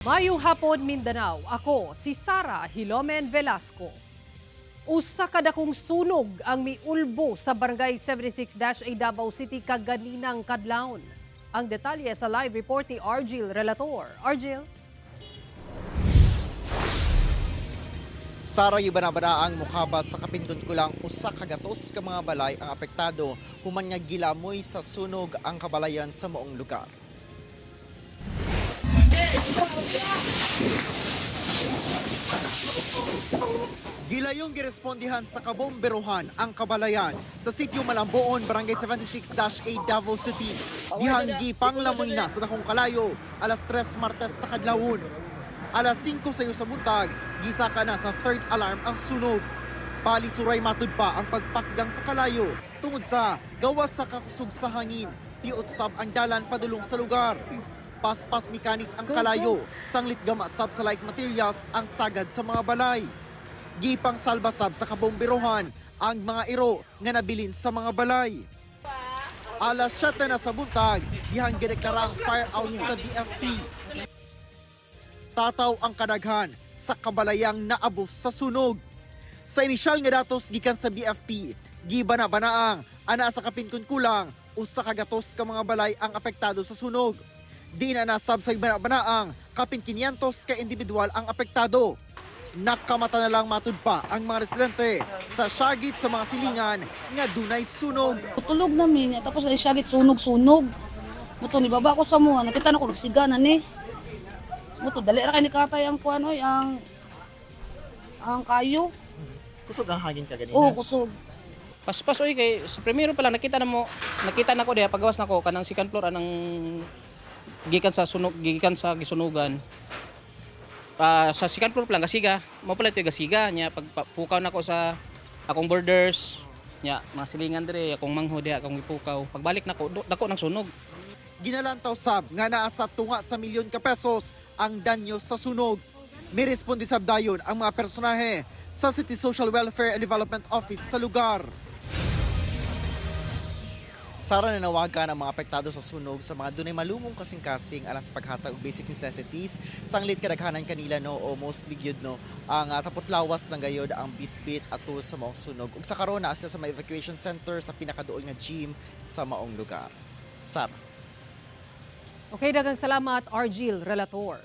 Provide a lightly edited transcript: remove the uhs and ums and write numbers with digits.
Mayong hapon, Mindanao. Ako si Sara Hilomen Velasco. Usa ka dakong sunog ang miulbo sa Barangay 76-A, Davao City kaganinang kadlawon. Ang detalye sa live report ni Argil Relator. Argil? Sara, bana ang mukabat sa kapindon kulang 100 ka mga balay ang apektado human nga gilamoy sa sunog ang kabalayan sa maong lugar. Gilayong girespondihan sa kabomberohan ang kabalayan sa sitio Malamboon, Barangay 76-A, Davao City. Dihang gipanglamoy na sa dakong kalayo alas 3 Martes sa kadlawon. Alas 5 sayo sa buntag, gisaka na sa third alarm ang sunog. Palisuray matud pa ang pagpakgang sa kalayo tungod sa gawas sa kakusog sa hangin, piot sab ang dalan padulong sa lugar. Paspas mechanic ang kalayo, sanglit gama sab sa light materials ang sagad sa mga balay. Gipang salbasab sa kabomberohan ang mga iro nga nabilin sa mga balay. Alas 7 na sa buntag, dihang gideklara ang fire out sa BFP. Tataw ang kadaghan sa kabalayang naabos sa sunog. Sa inisyal nga datos gikan sa BFP, gibana-banaang ana sa kapinkon kulang 100 ka mga balay ang apektado sa sunog. Di na nasab sa bana-banaang kapin 500 ka individual ang apektado. Nakamata na lang matud pa ang mga residente sa syagit sa mga silingan nga dunay sunog. Tulog namin, tapos ay syagit sunog-sunog. Muto ni baba ko sa mua, nakita na ko nagsiga na ni. Muto dali ra kay ni katay ang kuan oy, ang kayo. Kusog ang hangin kaganina. Oo, kusog. Paspas oy, kay sa primero pa lang nakita na mo, nakita na ko diha pagawas nako kanang second floor anang gikan sa sunog, gikan sa gisunugan. Pa sa second floor pa lang gasiga, mo pala ito gasiga nya pag pukaw nako sa akong borders nya mga silingan dire akong mangho diha akong gipukaw. Pagbalik nako dako ng sunog. Ginalantaw sab nga naa sa tunga sa milyon ka pesos ang danyo sa sunog. Miresponde sab dayon ang mga personahe sa City Social Welfare and Development Office sa lugar. Sara, nanawagan ang mga apektado sa sunog sa mga dunay malumong kasing-kasing alang sa paghatag og basic necessities. Sanglit kadaghanan kanila, no, o mostly gyud, no, ang tapot-lawas ng gayod ang bitbit ato sa maong sunog. Ug sa karon naa sila sa may evacuation center sa pinakaduol nga gym sa maong lugar. Sara. Okay, daghang salamat, Argil Relator.